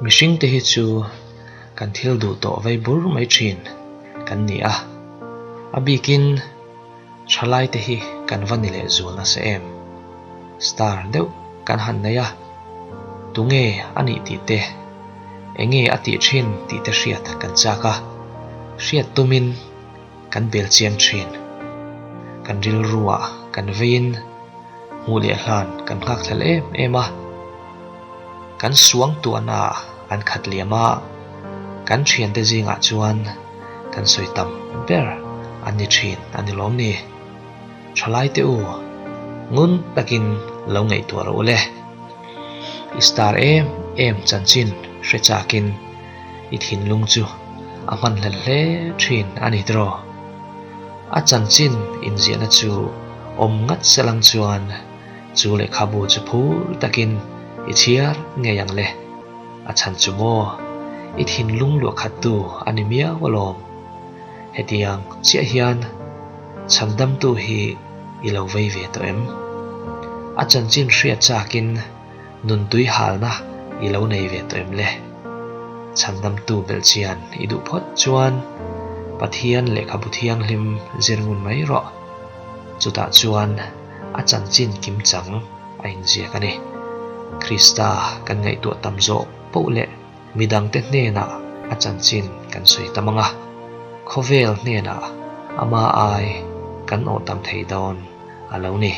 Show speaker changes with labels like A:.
A: Mihringte hi chu kan thil duh tawh vei bur mai thin kan ni a, a bikin thalaite hi kan va ni leh zual nasa em? Star deuh kan han nei a, tunge a nih tih te, enge a tih thin tih te hriat kan chak a, hriat tumin kan bel chiang thin. Kan rilruah kan veiin hmuh leh hlan kan nghak hlel em em a, kan suang tuahna an khat liam a, kan thiante zingah chuan kan sawi tam ber an ni thin a ni lawm ni? Thalaite u, ngun takin lo ngaihtuah rawh u le. I star em em chanchin hre chakin i thinlung chu a hmanhlel hle thin a ni tiraw? A chanchin inziahna chu awm ngat selang chuan chu lehkhabu chu phur takin i chhiar ngei ang le. A chhan chu maw? I thinlung luahkhattu a ni miau alawm. Hetiang chiah hian chhandamtu hi i lo vei ve tawh em? A chanchin hriat chakin nuntui halna i lo nei ve tawh em le? Chhandamtu belhchian i duh phawt chuan Pathian lehkhabu thianghlim zir ngun mai rawh. Chutah chuan a chanchin kimchang a inziak a ni. Krista kan ngaihtuah tam zawh poh leh Midangte hnenah a chanchin kan sawi tam ang a, khawvel hnenah ama ai kan awh tam thei dawn a lo ni.